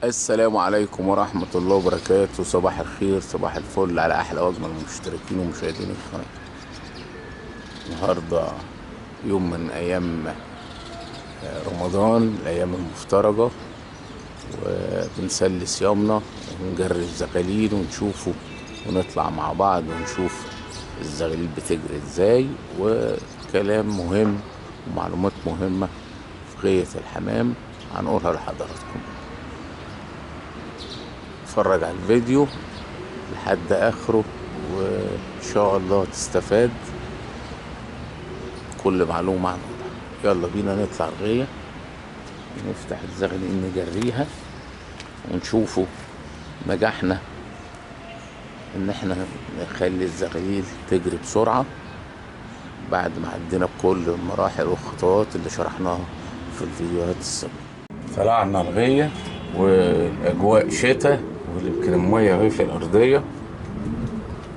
السلام عليكم ورحمة الله وبركاته. صباح الخير، صباح الفل على أحلى وأجمل المشتركين ومشاهدين القناة. النهاردة يوم من أيام رمضان، الأيام المفترجة، وبنسلي صيامنا ونجري الزغاليل ونشوفه ونطلع مع بعض ونشوف الزغاليل بتجري ازاي، وكلام مهم ومعلومات مهمة في غية الحمام هنقولها لحضراتكم. اتفرج على الفيديو لحد اخره وان شاء الله تستفاد كل معلومة هنقولها. يلا بينا نطلع الغية، نفتح الزغاليل نجريها ونشوفه نجحنا ان احنا نخلي الزغاليل تجري بسرعة بعد ما عدينا بكل المراحل والخطوات اللي شرحناها في الفيديوهات السابقة. طلعنا الغية والاجواء شتاء، ويمكن المية اهي في الارضية،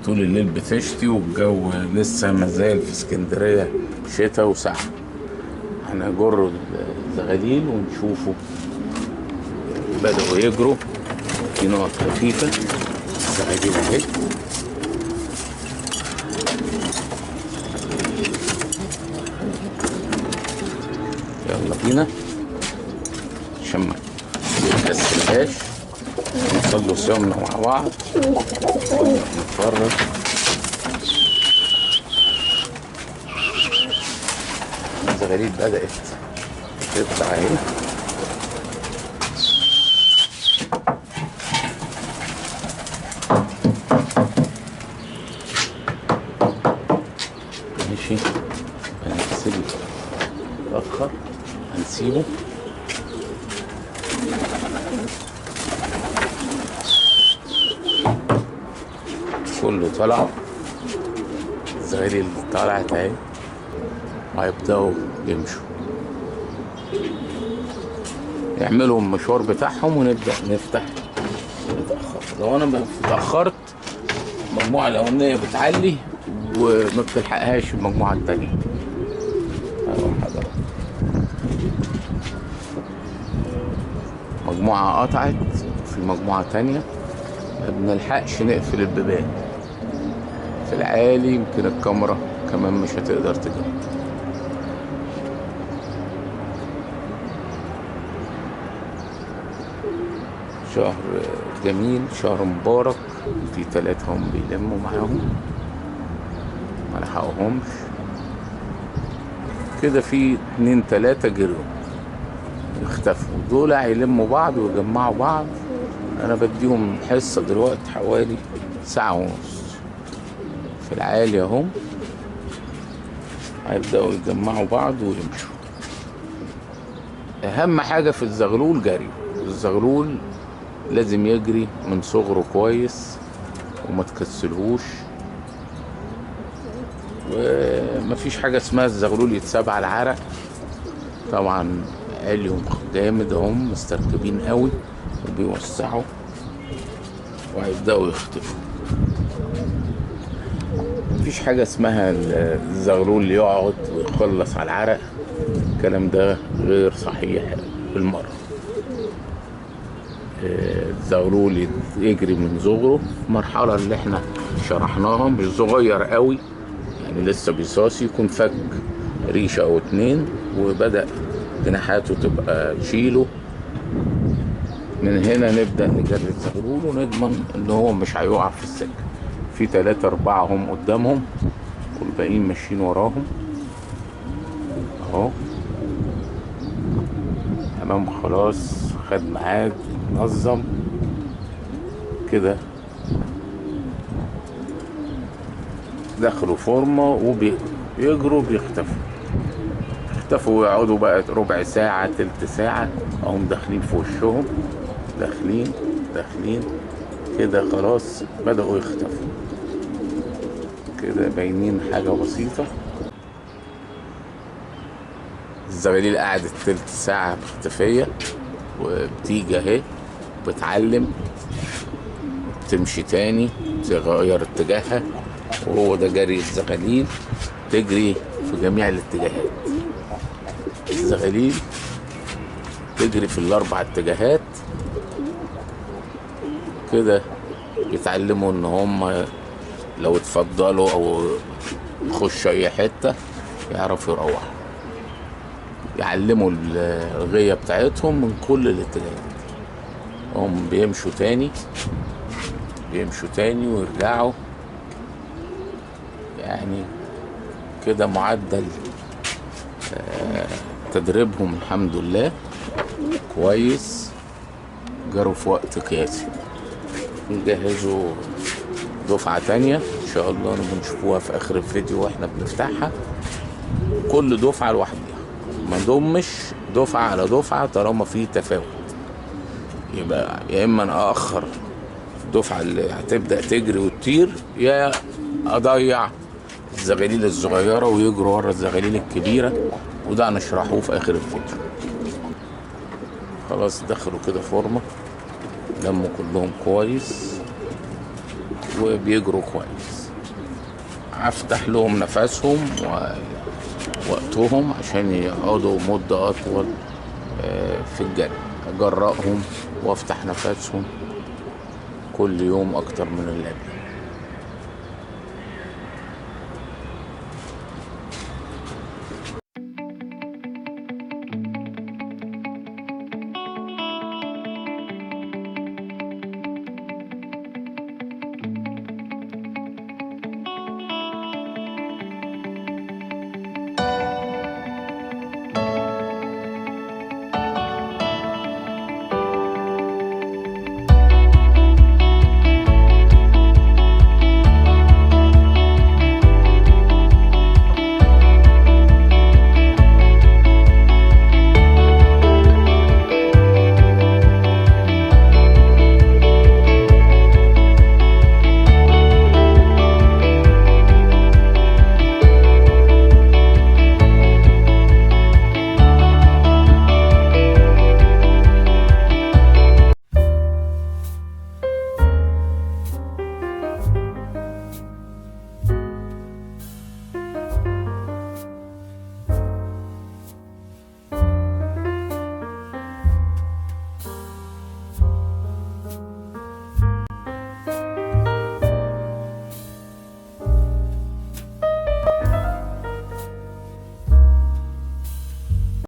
طول الليل بتشتي والجو لسه مازال في اسكندرية شتاء وساعة. هنجر الزغاليل ونشوفه بدأوا يجروا في نقط خفيفة. الزغاليل اهي، يلا بينا عشان ما نكسلهاش، نصلوا صيامنا مع بعض ونتفرج. الزغاليل بدأت تطلع اهي. ماشي، هنسيبه اتأخر، هنسيبه. كله طلع، الزغاليل طلعت اهي وهيبدأوا يمشوا، يعملوا المشوار بتاعهم ونبدأ نفتح. نتأخر، لو انا اتأخرت المجموعة الأولانية بتعلي وما بتلحقهاش المجموعة التانية. مجموعة قطعت في مجموعة تانية، ما بنلحقش نقفل البيبان في العالي، يمكن الكاميرا كمان مش هتقدر تجيب. شهر جميل، شهر مبارك. في 3 هم بيلموا معاهم، ما لحقهمش كده. في 2 3 جروا اختفوا، دول هيلموا بعض ويجمعوا بعض. انا بديهم حصة دلوقتي حوالي 1.5 ساعة في العالي اهم، هيبدأوا يجمعوا بعض ويمشوا. اهم حاجة في الزغلول جري، الزغلول لازم يجري من صغره كويس وما تكسلهوش، ومفيش حاجة اسمها الزغلول يتساب على العرق. طبعا عليهم جامد اهم، مستركبين قوي وبيوسعوا وهيبدأوا يختفوا. مفيش حاجة اسمها الزغلول اللي يقعد ويخلص على العرق، الكلام ده غير صحيح بالمرة. الزغلول يجري من صغره، المرحلة اللي احنا شرحناها، مش صغير قوي يعني، لسه بيصاصي، يكون فك ريشة او 2 وبدأ جناحاته تبقى تشيله. من هنا نبدأ نجري الزغلول ونضمن ان هو مش هيقع في السكة. في 3 4 هم قدامهم والباقيين ماشيين وراهم اهو. تمام، خلاص خد ميعاد، اتنظم كده، دخلوا فورمة وبيجروا، بيختفوا، اختفوا ويقعدوا بقى ربع ساعة تلت ساعة، اهم داخلين في وشهم، داخلين داخلين كده، خلاص بدأوا يختفوا كده، باينين حاجة بسيطة. الزغاليل قعدت تلت ساعة مختفية وبتيجي اهي بتعلم، تمشي تاني، تغير اتجاهها، وهو ده جري الزغاليل، تجري في جميع الاتجاهات. الزغاليل تجري في ال4 اتجاهات. كده بيتعلموا ان هم لو اتفضلوا او يخشوا اي حتة يعرفوا يروحوا، يعلموا الغية بتاعتهم من كل الاتجاهات. هم بيمشوا تاني، بيمشوا تاني ويرجعوا. يعني كده معدل تدريبهم الحمد لله كويس، جروا في وقت قياسي. نجهزوا دفعة تانية ان شاء الله نبقى نشوفوها في اخر الفيديو واحنا بنفتحها. كل دفعة لوحدها، ما ضمش دفعة على دفعة طالما في تفاوت. يبقى يا اما انا اخر الدفعة اللي هتبدأ تجري وتطير، يا اضيع الزغاليل الصغيرة ويجروا ورا الزغاليل الكبيرة، وده هنشرحوه في اخر الفيديو. خلاص دخلوا كده فورمة، لموا كلهم كويس وبيجروا كويس. هفتح لهم نفسهم ووقتهم عشان يقعدوا مدة أطول في الجري. أجرأهم وأفتح نفسهم كل يوم أكتر من اللي قبل.